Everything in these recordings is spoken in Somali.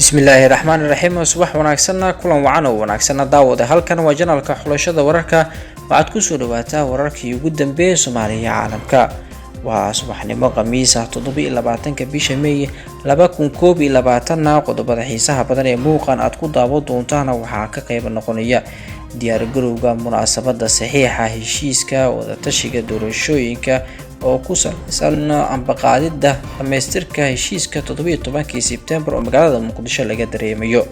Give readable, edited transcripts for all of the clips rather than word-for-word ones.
Bismillaahi raxmaani raxiim. Subax wanaagsanna, kulan wacan oo wanaagsanna daawada. Halkan waa channelka Xulashada Wararka. Waxaad kusoo dhawaataa wararkii ugu dambeeyay Soomaaliya iyo caalamka. Waa subaxnimo Khamiis ah, 27-ka bisha Meey 2021-na. Qodobada xiisaha badan ee muuqan aad ku daawo doontaana waxaa ka qeyb noqonaya diyaargarowga munaasabada saxiixa heshiiska wadatashiga doorashooyinka oo ku saleysan ambaqaadida dhamaystirka heshiiska 17-kii Sebtembar oo magaalada Muqdisho laga dareemayo.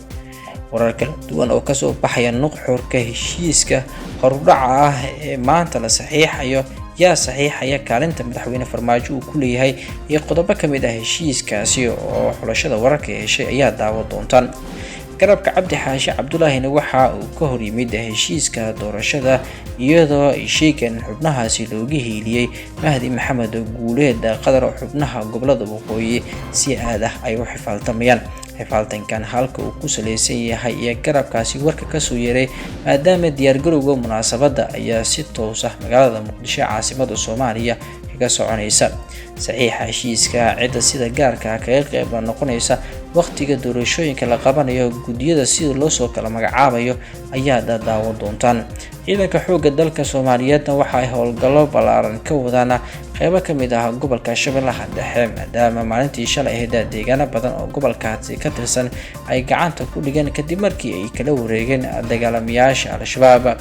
Warar kala duwan oo kasoo baxaya nuxurka heshiiska horudhaca ah ee maanta la saxiixayo, yaa saxiixaya, kaalinta madaxweyne Farmaajo uu ku leeyahay iyo qodobo kamid ah heshiiskaasi oo Xulashada Wararka heshay ayaa daawo doontaan. Garabka Cabdi Xaashi Cabdulaahina waxa uu ka horyimid heshiiska doorashada, iyadoo ay sheegeen in xubnahaasi looga hiiliyey Mahdi Maxamed Guuleed Qadar oo xubnaha gobolada waqooyi si aad ah ay u xifaaltamayaan. Xifaaltankan halka uu ku saleysan yahay iyo garabkaasi warka kasoo yeeray, maadaama diyaargarowga munaasabadda ayaa si toos ah magaalada Muqdisho, caasimada Soomaaliya, kaga soconaysa. Saxiixa heshiiska, cidda sida gaarka kaga qeyb noqonaysa, waqtiga doorashooyinka la qabanayo, guddiyada sida loosoo kala magacaabayo ayaa daawan doontaan. Ciidanka xoogga dalka Soomaaliyeedna waxa ay howlgallo ballaaran ka wadaan qeybo kamid ah gobolka Shabeellaha Dhexe, maadaama maalintii shalay ahayd deegaano badan oo gobolkaasi ka tirsan ay gacanta ku dhigeen kadib markii ay kala wareegeen dagaalamayaasha Al-Shabaab.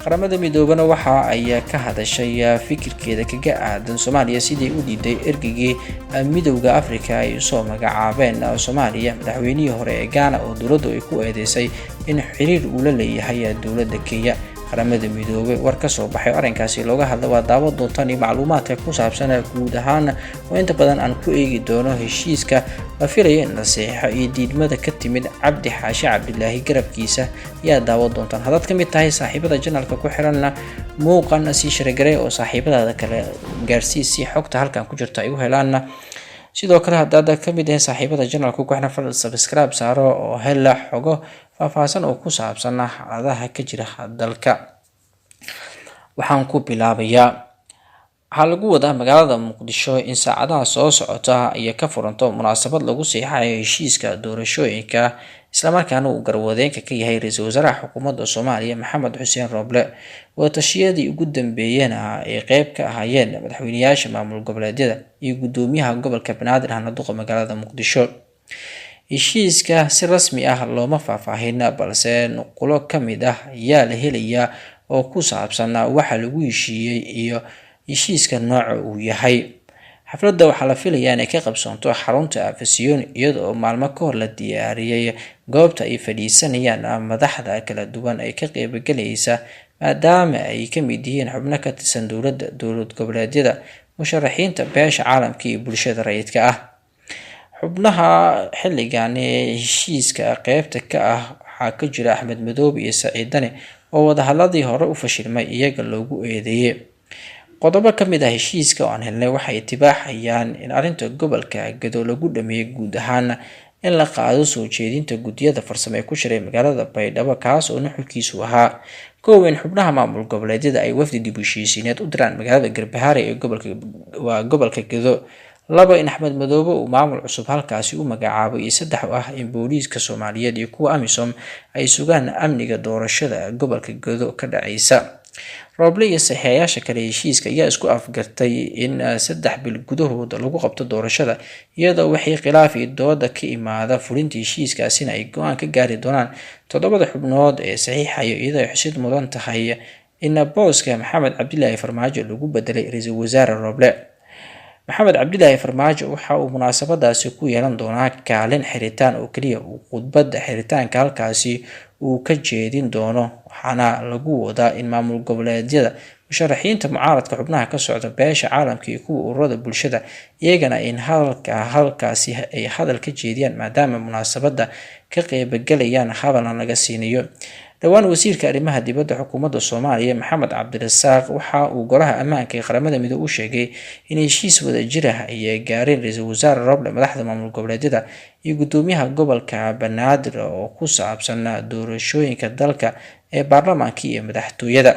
Qaramada Midoobana waxa ay ka hadashay fikirkeeda kaga aadan Soomaaliya sidii u diiday ergeygii Midowda Africa ay usoo magacaabeen Soomaaliya, madaxweynihii hore ee Gaana oo dowladdu ay ku eedeysay in xiriir uu la leeyahay dowladda Kenya. Qaramada Midoobay war kasoo baxay arrinkaasi looga hadla waa daawo doontaan, iyo macluumaadka ku saabsan guud ahaan oo inta badan aan ku eegi doono heshiiska la filayo in la saxiixo iyo diidmada ka timid Cabdi Xaashi Cabdilaahi garabkiisa ayaa daawo doontaan. Haddaad ka mid tahay saaxiibada channelka ku xiranna, muuqan sii share garee oo saaxiibadaada kale gaarsii si xogta halkan ku jirta ay u helaanna. Sidoo kale, haddaad ka mid ahayn saaxiibada channelka ku xiran, fadlan subscribe saaro oo hela xogo faahfaahsan oo ku saabsan xaaladaha ka jira dalka. Waxaan ku bilaabayaa, waxaa lagu wadaa magaalada Muqdisho in saacadaha soo socota ay ka furanto munaasabad lagu saxiixayo heshiiska doorashooyinka, islamarkaana uu garwadeenka ka yahay ra-iisul wasaaraha xukuumadda Soomaaliya Maxamed Xuseen Rooble. Wadatashyadii ugu dambeeyena ay qeyb ka ahaayeen madaxweyneyaasha maamul goboleedyada iyo guddoomiyaha gobolka Banaadir ahna duqa magaalada Muqdisho. Heshiiska si rasmi ah looma faahfaahin, balse nuqulo ka mid ah ayaa la helayaa oo ku saabsan waxa lagu heshiiyey iyo heshiiska nooca uu yahay. Xafladda waxaa la filayaa inay ka qabsoonto xarunta Afasiyoon, iyada oo maalmo ka hor la diyaariyey goobta ay fadhiisanayaan madaxda kala duwan ay ka qeybgalaysa, maadaama ay ka mid yihiin xubno ka tirsan dowladda, dowlad goboleedyada, musharaxiinta, beesha caalamka iyo bulshada rayidka ah. Xubnaha xilligan heshiiska qeybta ka ah waxaa ka jira Axmed Madoobe iyo Saciid Dani oo wadahadladii hore u fashilmay iyaga loogu eedeeyay. Qodobo ka mid ah heshiiska oo aan helnay waxay tibaaxayaan in arrinta gobolka Gado lagu dhameeyay guud ahaan, in la qaado soo jeedinta guddiyada farsamo ee ku shiray magaalada Baydhabo, kaas oo nuxurkiisu ahaa: kow, in xubnaha maamul goboleedyada ay wafdi dib u heshiisiineed u diraan magaalada Garbahaare ee gobolka, waa gobolka Gado; labo, in Axmed Madoobe uu maamul cusub halkaasi u magacaabo; iyo saddex oo ah in booliiska Soomaaliyeed iyo kuwa AMISOM ay sugaan amniga doorashada gobolka Gado ka dhacaysa. Rooble iyo saxiixayaasha kale heshiiska ayaa isku afgartay in 3 bil gudahooda lagu qabto doorashada, iyadoo wixii khilaaf iyo dooda ka imaada fulinta heshiiskaasina ay go-aan ka gaari doonaan toddobada xubnood ee saxiixaya, iyadoo ay xusid mudan tahay in booska Maxamed Cabdilaahi Farmaajo lagu bedelay ra-iisul wasaare Rooble. Maxamed Cabdilaahi Farmaajo waxa uu munaasabadaasi ku yeelan doonaa kaalin xiritaan oo keliya uu khudbadda xiritaanka halkaasi uu ka jeedin doono, waxaana lagu wadaa in maamul goboleedyada, musharaxiinta mucaaradka, xubnaha ka socda beesha caalamka iyo kuwa ururada bulshada iyagana in halka halkaasi ay hadal ka jeediyaan, maadaama munaasabadda ka qeybgalayaan hadalna laga siinayo. Dhowaan wasiirka arrimaha dibadda xukuumadda Soomaaliya Maxamed Cabdirasaaq waxa uu Golaha Ammaanka ee Qaramada Midoobe u sheegay in heshiis wadajir ah ay gaareen ra-iisul wasaare Roble, madaxda maamul goboleedyada iyo guddoomiyaha gobolka Banaadir oo ku saabsan doorashooyinka dalka ee baarlamaanka iyo madaxtooyada.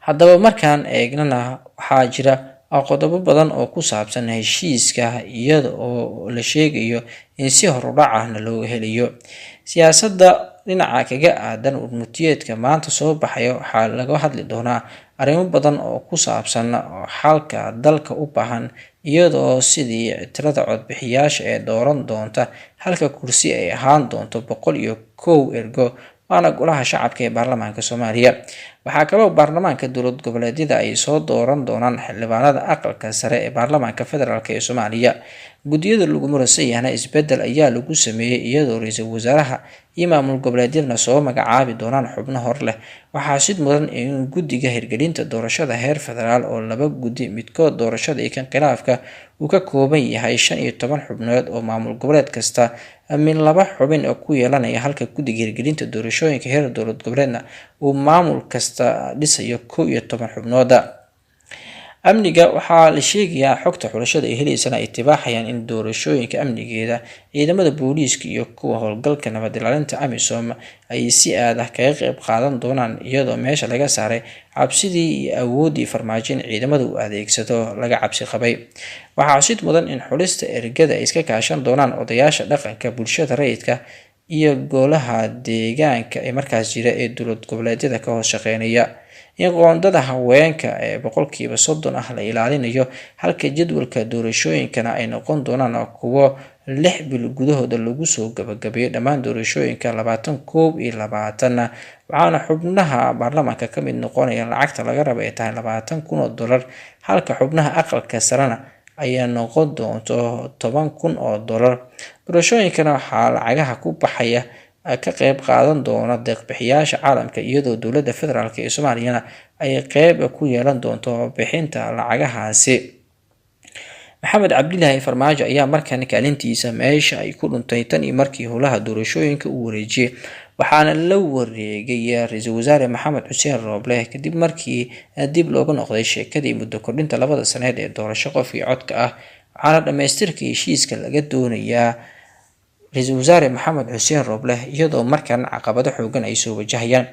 Haddaba markaan eegnana, waxaa jira Qodobo badan oo ku saabsan heshiiska, iyada oo la sheegayo in si horudhac ahna looga helayo siyaasadda dhinaca kaga aadan. Warmurtiyeedka maanta soo baxaya waxaa laga hadli doonaa arrimo badan oo ku saabsan xalka dalka u baahan, iyadoo sidii tirada codbixiyaasha ee dooran doonta halka kursi ay ahaan doonto 101 ergo, waana golaha shacabka ee baarlamaanka Soomaaliya. Waxaa kaloo baarlamaanka dowlad goboleedyada ay soo dooran doonaan xildhibaanada aqalka sare ee baarlamaanka federaalk ee Soomaaliya. Guddiyada lagu muransan yahna isbedel ayaa lagu sameeyey, iyadoo ra-iisul wasaaraha iyo maamul goboleedyadana soo magacaabi doonaan xubno hor leh. Waxaa sid mudan in guddiga hirgelinta doorashada heer federaal oo laba guddi, midkood doorashada iyo kan khilaafka, uu ka kooban yahay 15 xubnood oo maamul goboleed kasta min 2 xubin oo ku yeelanaya, halka guddiga hirgelinta doorashooyinka heer dowlad goboleedna uu maamul kasta dhisayo 11 xubnooda. Amniga waxaa la sheegayaa xogta xulashada ay heleysana ay tibaaxayaan in doorashooyinka amnigeeda ciidamada booliiska iyo kuwa howlgalka nabad ilaalinta AMISOM ay si aad ah kaga qeyb qaadan doonaan, iyadoo meesha laga saaray cabsidii iyo awooddii Farmaajo in ciidamada uu adeegsado laga cabsi qabay. Waxaa xusid mudan in xulista ergada ay iska kaashan doonaan odayaasha dhaqanka, bulshada rayidka iyo golaha deegaanka ee markaas jira ee dowlad goboleedyada ka hoos shaqeynaya, in qoondada haweenka ee 30% ah la ilaalinayo, halka jadwalka doorashooyinkana ay noqon doonaan kuwo 6 bil gudahooda lagu soo gabagabeeyo dhammaan doorashooyinka 2021. Waxaana xubnaha baarlamaanka ka mid noqonaya lacagta laga raba ay tahay 20,000 oo dollar, halka xubnaha aqalka sarena ayaa noqon doonto 10,000 oo dollar. Doorashooyinkana waxaa lacagaha ku baxaya ka qeyb qaadan doona deeqbixiyaasha caalamka, iyadoo dowladda federaalk ee Soomaaliyana ay qeyb ku yeelan doonto bixinta lacagahaasi. Maxamed Cabdilaahi Farmaajo ayaa markan kaalintiisa meesha ay ku dhuntay tan iyo markii howlaha doorashooyinka uu wareejiyey, waxaana la wareegay ra-iisul wasaare Maxamed Xuseen Rooble, kadib markii dib looga noqday sheekadii muddo kordhinta 2da saneed ee doorasho qofkii codka ah. Waxaana dhammaystirka heshiiska laga doonayaa ra-iisul wasaare Maxamed Xuseen Rooble, iyadoo markan caqabado xoogan ay soo wajahayaan.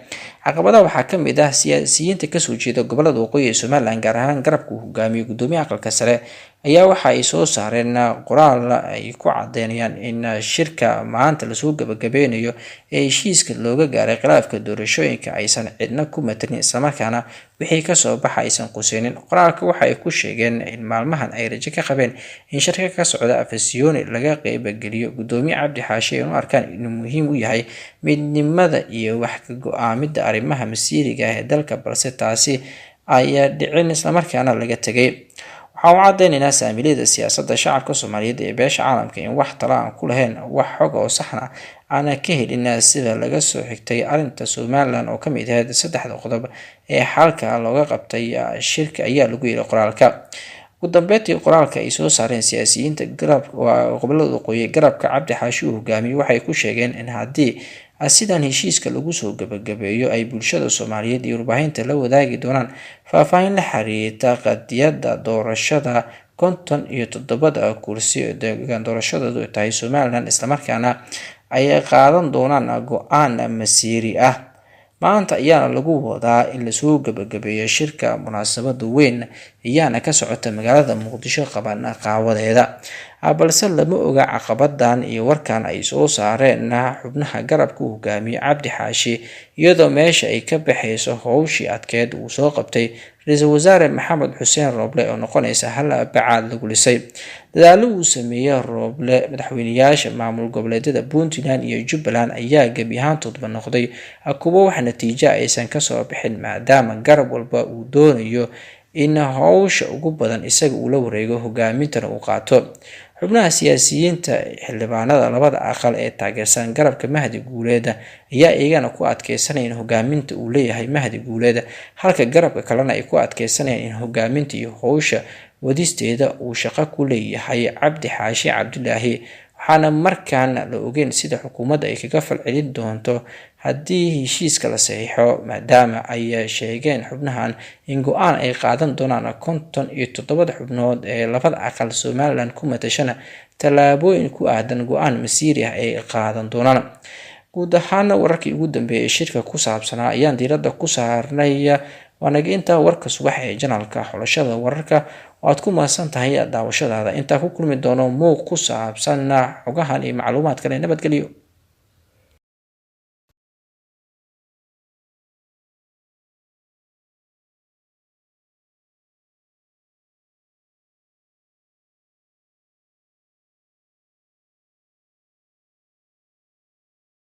Caqabadaha waxaa ka mid ah siyaasiyiinta kasoo jeeda gobolada waqooyi ee Somaliland, gaar ahaan garabka uu hogaamiyo gudoomiyaha aqalka sare, ayaa waxa ay soo saareen qoraal ay ku cadeynayaan in shirka maanta lasoo gabagabeynayo ee heshiiska looga gaaray khilaafka doorashooyinka aysan cidna ku matarin, islamarkaana wixii kasoo baxa aysan quseynin. Qoraalka waxa ay ku sheegeen in maalmahan ay rajo ka qabeen in shirka ka socda Afasiyooni laga qeybgeliyo gudoomiye Cabdi Xaashi, ay u arkaan inuu muhiim u yahay midnimada iyo wax ka go-aamida arrimaha masiiriga ah ee dalka, balse taasi ayaa dhicin islamarkaana laga tegay. Waxaan u cadeynaynaa saamiliyada siyaasadda, shacabka Soomaaliyeed ee beesha caalamka in wax tala aan ku lahayn, wax xog oo saxna aana ka helin sida laga soo xigtay arrinta Somaliland oo kamid ahayd 3da qodob ee xalka looga qabtay shirka, ayaa lagu yiri qoraalka. Ugu dambeyntii, qoraalka ay soo saareen siyaasiyiinta gobolada waqooyi garabka Cabdi Xaashi uu hogaamiyey waxay ku sheegeen in haddii sidan heshiiska lagu soo gabagabeeyo ay bulshada Soomaaliyeed iyo warbaahinta la wadaagi doonaan faahfaahin la xiriirta qadiyadda doorashada 57da kursi oo deegaan doorashadoodu tahay Somaliland, islamarkaana ay qaadan doonaan go-aan masiiri ah. Maanta ayaana lagu wadaa in lasoo gabagabeeyo shirka, munaasabada weyn ayaana ka socota magaalada Muqdisho qaban qaawadeeda, balse lama oga caqabadan iyo warkan ay soo saareen xubnaha garabka u hogaamiye Cabdi Xaashi, iyadoo meesha ay ka baxayso howshii adkeed uu soo qabtay ra-iisul wasaare Maxamed Xuseen Rooble oo noqonaysa hal bacaad lagu lisay. Dadaalo uu sameeyey Rooble, madaxweyneyaasha maamul goboleedyada Puntland iyo Jubbaland ayaa gebi ahaantoodba noqday kuwo wax natiijo aysan kasoo bixin, maadaama garab walba uu doonayo in howsha ugu badan isaga uu la wareego, hogaamintana uu qaato. Xubnaha siyaasiyiinta xildhibaanada labada aqal ee taageersan garabka Mahdi Guuleeda ayaa iyagana ku adkeysanaya in hogaaminta uu leeyahay Mahdi Guuleeda, halka garabka kalena ay ku adkeysanayaan in hogaaminta iyo howsha wadisteeda uu shaqo ku leeyahay Cabdi Xaashi Cabdilaahi. Waxaana markaan la ogeyn sida xukuumadda ay kaga falcelin doonto haddii heshiiska la saxiixo, maadaama ay sheegeen xubnahan in go-aan ay qaadan doonaan 57da xubnood ee labada aqal Somaliland ku matashana tallaabooyin ku aadan go-aan masiiri ah ay qaadan doonaan. Guud ahaana wararkii ugu dambeeyay ee shirka ku saabsanaa ayaan diiradda ku saarnay. Waanaga intaa warka subax ee janalka xulashada wararka. Waad ku mahadsan tahay daawashadaada. Intaa ku kulmi doono muuq ku saabsan xogahan iyo macluumaad kale, nabadgelyo.